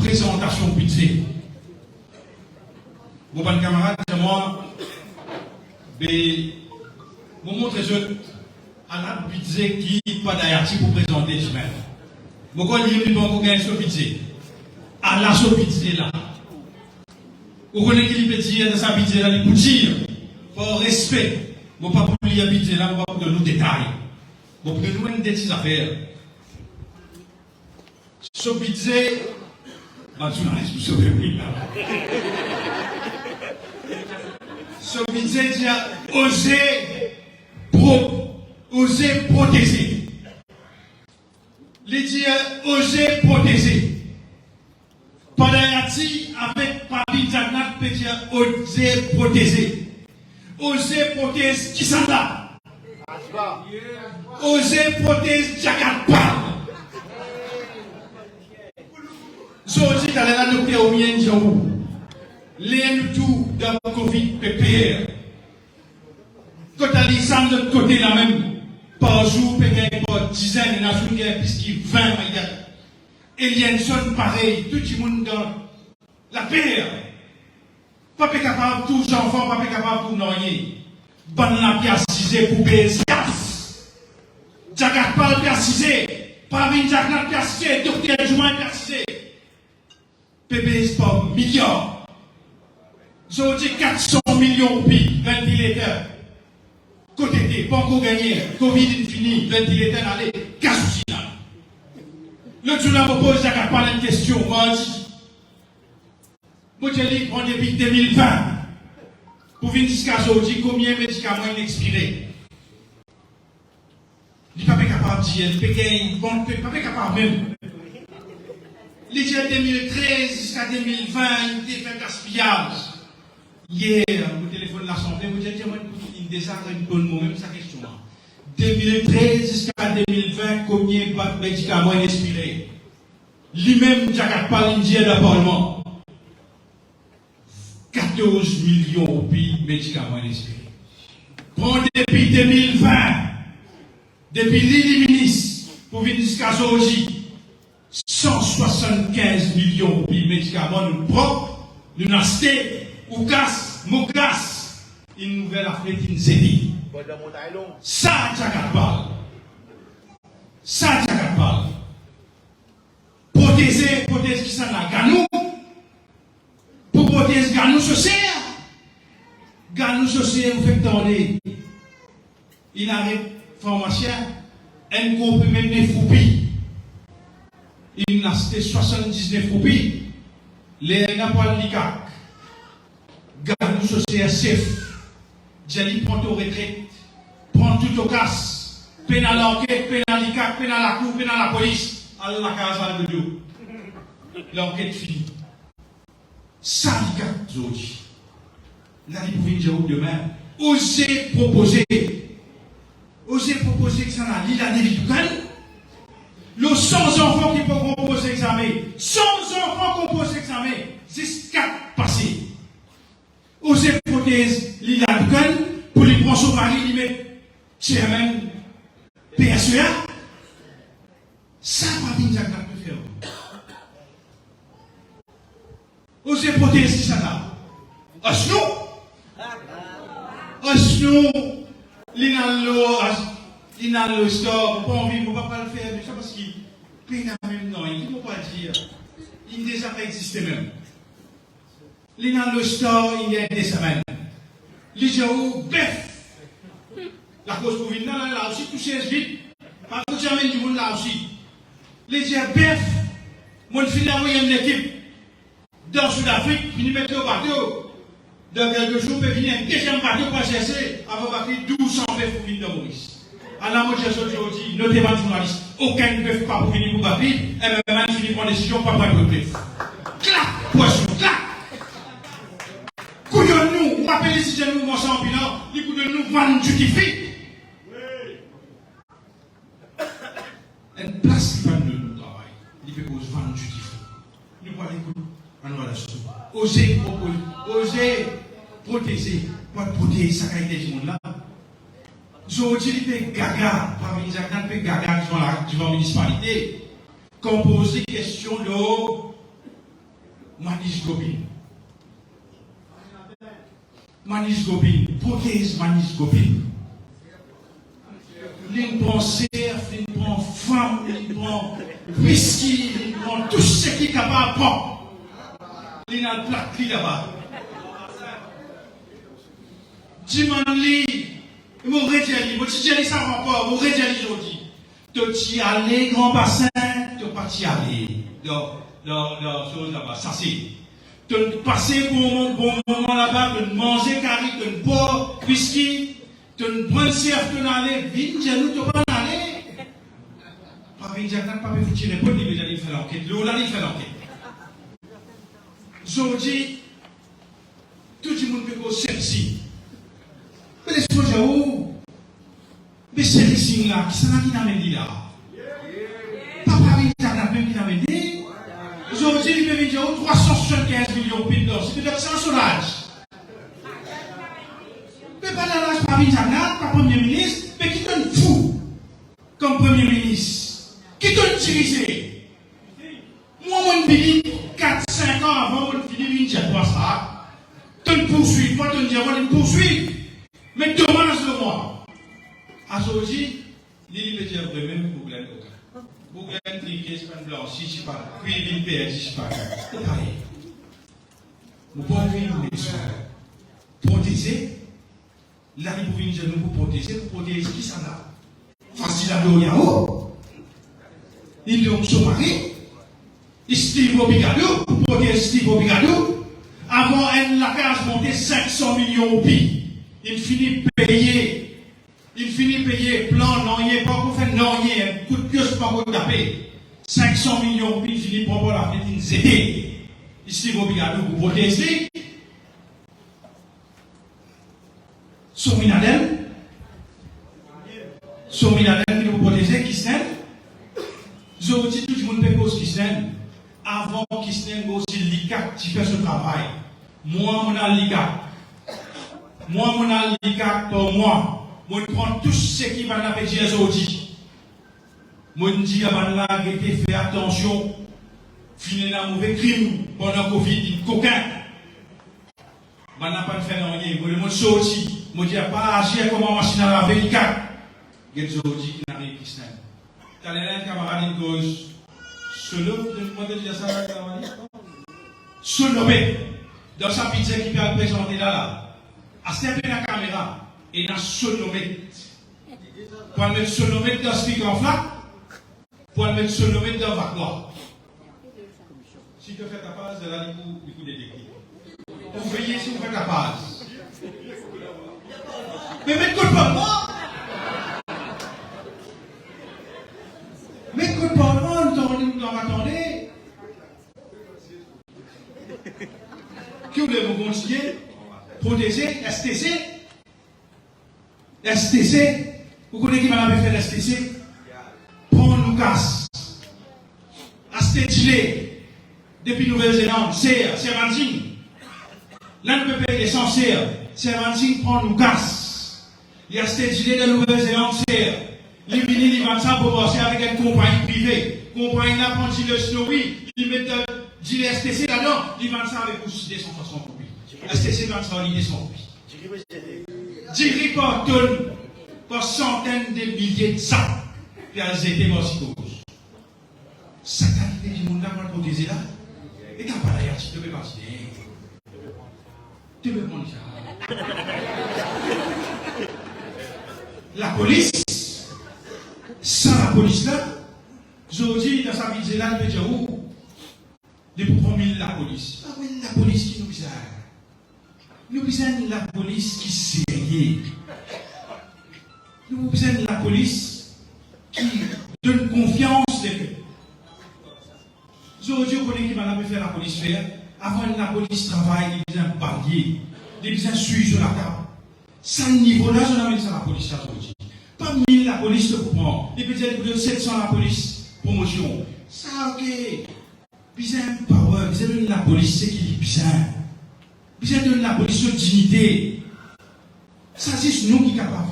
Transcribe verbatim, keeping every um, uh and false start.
prezantasion bize. Mo bann kamarad, dir mwa, be, mo montre zot, ala bize ki Pader Hayaty pou prezante, dimoun. Mo konn li, li pankor gagn so bize. Ala so bize la. Ou kone ki li pe dir dan sa bize la, li pou dir, par respe, mo pa pou lir bize la, mo pa pou donn nou detay. Mo pou donn nou enn de ti zafer. So bize, bann zournalis pou sove mwa la. So bize dir oze pro-, oze proteze. Li dir oze proteze. Pader Hayaty avek Parveen Jagannath pe dir oze proteze. Oze protez kisannla? Oze protez Jagat Pal. Zordi, taler la, Dokter Omienn Jean, ler nou tou dan Covid pe per. Kot ale sa, zot kote la mem, par zour pe gagn par dizenn, ena zour gagn plis ki vin, my God. Elianson parey, tou dimoun dan laper. Pa pe kapav touy zanfan, pa pe kapav touy nanye. Bannla pe asize pou bez kas. Jagat Pal pe asize, Parveen Jagannath pe asize, Dokter Juma pe asize. Pe bez par miliar. Zordi kat san milion roupi, ventilater. Kot ete, pankor gagne, Covid inn fini, ventilater ale, kas osi la. Lot zour la, mo poz Jagat Pal enn kestion, mo dir, mo dir li, pran depi de mil vin pou vinn ziska zordi, konbien medikaman inn expire? Li pa pe kapav dir, li pe gagn, bon, pe, pa pe kapav mem. Li dir de mil trez ziska de mil vin, inn fer gaspiyaz. Yer, mo telefonn Lasanble, mo dir, dir mwa, inn deza reponn mwa mem sa kestion la. De mil trez ziska de mil vin, konbien bann medikaman inn expire? Limem, Jagat Pal, inn dir dan parlman, katorz milion roupi medikaman inn expire. Pran depi de mil vin, depi li, li minis, pou vinn ziska zordi, san swasannkinz milion roupi medikaman nou pran, nou aste, ou kas, mo kas, inn ouver lafnet, inn zete. Sa Jagat Pal. Sa Jagat Pal. Proteze, protez kisannla? Gagnou. Pou protez Gagnou so ser. Gagnou so ser, ou fek tande. Inn ariv farmasien, enn konprime nef roupi. Inn aste swasanndiznef roupi. Ler ena pou al Likak, Gagnou so ser sef, dir li, pran to retret, pran tou to kas, pena lanket, pena Likak, pena lakour, pena lapolis, al lakaz, al dodo. Lanket fini. Sa li gagn zordi. La li pou vinn dir ou demin, oze propoze. Oze propoze kisannla, li la, li pou gagn. Lor san zanfan ki pou konpoz exame, san zanfan konpoz exame, zis kat pase. Oze protez li la, li pou gagn, pou li pran so mari, li met chairman P S E A. Sa pa vinn zak la pou fer. Oze protez kisannla? Asnou? Asnou? Li inn al lor, as-, li inn al lor star, mo pa anvi, mo pa pou al fer sa, parski pena mem nanye, ki mo pou al dir? Li deza pa existe mem. Li inn al lor star, inn gagn de semenn. Li dir ou bef. Lakoz pou vinn la, la, la osi tou sez vid. Pa pou ti amenn dimoun la osi. Li dir bef. Mo finn avoy enn lekip dan Sud Afrik, vinn met lor bato. Dan kelke zour, pe vini enn deziem bato pou al serse, ava bat li douz san bef pou vinn dan Moris. Ala mo dir zot zordi, note bann zournalis, okenn bef pa pou vini pou bat li, M M A inn fini pran desizion, pa pou enn bef. Klak, pwason, klak! Koudonn nou, ou apel li ti dir nou, mo sanbilan, li koudonn nou vann duty free. Enn plas li pa donn nou travay, li pe koz vann duty free. Nou pa ekout, ann vwala sou. Oze propoze, oze proteze, pa protez sa kalite dimoun la. Zordi li pe gaga, parmi Zagnan pe gaga divan la, divan minisipalite. Kan poz li kestion lor Manish Gobin. Manish Gobin, protez Manish Gobin. Li pran serf, li pran fam, li pran wiski, li pran tou seki kapav pran. Li al plat li laba. Dimann li, mo redir li, mo ti dir li sa ankor, mo redir li zordi. To ti ale Gran Basin, to pa ti ale dan, dan, dan soz laba, sase. To pase bon, bon moman laba, to manze kari, to bwar wiski, to pran serf, to ale, vinn dir nou to pa ale. Pravin Jagannath pa pe fouti reponn, li pe dir li fer lanket. Lor la, li fer lanket. Zordi, tou dimoun pe koz sexy. Me les mo dir ou, me Seri Singh la, kisannla ki amenn li la? Pa Pravin Jagannath mem ki amenn li. Zordi, li pe vinn dir ou trwa san swasannkinz milion roupi dan, se petet sa so laz. Me pa laz Pravin Jagannath, pa Premie Minis, me ki tonn fou kom Premie Minis? Ki tonn dirize? Mwa, mo'nn vini kat, sink an avan, mo'nn vini vinn dir twa sa. To'nn pourswiv mwa, to'nn dir mwa, li'nn pourswiv. Me domaz lor mwa. Azordi, li, li pe dir vre mem, Bourglenn kokin. Bourglenn trike, sipa blansi, sipa kwi, vinn perdi, sipa kare. Mo pa vinn dir nou proteze. La, li pou vinn dir nou pou proteze, pou protez kisannla? Fasil a Dorian, oh! Li donn so mari, Steve Obigadou, pou protez Steve Obigadou. Avan enn lakaz monte sink san milion roupi, li fini peye, li fini peye plan, nanye, pa ankor fer nanye, enn kout pie pa ankor tape. Sink san milion roupi, li fini pran par lafnet, li zete. Steve Obigadou pou protez li. Somin Adel. Somin Adel ki nou proteze, Kisnel. Zordi tou dimoun pe koz Kisnel. Avan Kisnel, mo osi LICAC ti fer so travay. Mwa, mo'nn al LICAC. Mwa, mo'nn al LICAC par mwa. Mo'nn pran tou seki bannla pe dir zordi. Mo'nn dir a bannla, gete, fer atansion. Finn ena move krim pandan Covid, kokin. Bannla pa'nn fer nanye, mo demann sorti, mo dir pa azir kouma masin a lave LICAC. Get zordi ki'nn ariv Kisnel. Taler enn kamarad inn koz so nom, mo dir sa, kamarad. So nom, dan sa bidze ki pe al prezante la, la. Aster pena kamera, ena so nom. Pou al met so nom dan sticker flak, pou al met so nom dan vakwa. Si to fer tapaz, la li pou, li pou detekte. Ou veye si ou fer tapaz. Me met kot Palman! Met kot Palman, nou tande, nou tande. Ki ou le, nou kontigne? Proteze, S T C. S T C, ou kone ki bann la pe fer S T C? Pran nou kas. Aste dile depi Nouvel Zeland, ser, ser vann-sink. La nou pe pey lesans, ser, ser vann-sink, pran nou kas. Li aste dile dan Nouvel Zeland, ser. Li vini, li vann sa bon marse avek enn konpagni prive. Konpagni la pran dile Snowy, li met, euh, dile S T C ladan, li vann sa avek ous de san swasant roupi. S T C vann sa li de san roupi. Diri par tonn, par santenn de milie de sak, pe al zete par sikoz. Sa kalite dimoun la pou al proteze la? E kan pa la, ti to pe pase. To pe pran sa. Lapolis, san lapolis la, zordi dan sa bidze la, li pe dir ou, li pou pran mil lapolis. Pa mil lapolis ki nou bizin. Nou bizin enn lapolis ki serye. Nou bizin enn lapolis ki donn konfians lepep. Zordi, ou kone ki bann la pe fer lapolis fer? Avan enn lapolis travay, li bizin balye, li bizin swiy so latab. Sa nivo la, zot amenn sa lapolis la zordi. Pa mil lapolis to pou pran, li pe dir li pou donn set san lapolis promosion. Sa, oke. Bizin power, bizin donn lapolis seki li bizin. Bizin donn lapolis so dignite. Sa zis nou ki kapav